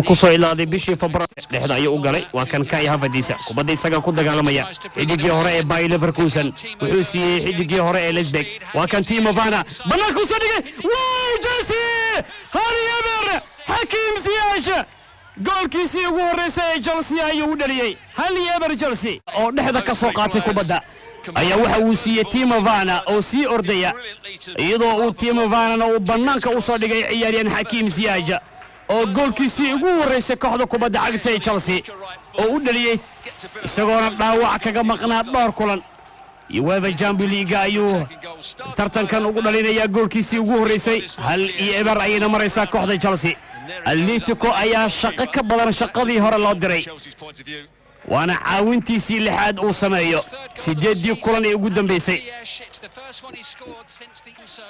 Kusoo ilaaday bishii Febraayo. Dhexda ayuu u galay. Waa kan Kai Havertz, kubadda isaga ku dagaalamaya. Xidigii hore ee Bayer Leverkusen wuxuu siiyey xidigii hore ee Leipzig. Waa kan Timo Werner, bannaanka usoo dhigay. Wow, Chelsea 1-0! Hakim Ziyech goolkiisii ugu horreysay ee Chelsea ayuu u dhaliyey. 1-0 Chelsea. Oo dhexda ka soo qaatay kubadda ayaa waxa uu siiyey Timo Werner oo sii ordaya, iyadoo uu Timo Wernerna uu bannaanka u soo dhigay ciyaaryahan Hakim Ziyech oo goolkiisii ugu horreysay kooxda kubadda cagta ee Chelsea oo u dhaliyey, isagoona dhaawac kaga maqnaa dhowr kulan. UEFA Champions League ayuu tartankan ugu dhalinayaa goolkiisii ugu horreysay. 1-0 ayayna maraysaa kooxda Chelsea. Atletico ayaa shaqo ka badan shaqadii hore loo diray, waana caawintiisii lixaad uu sameeyo siddeeddii kulan ee ugu dambaysay. It's the first one he scored since the so.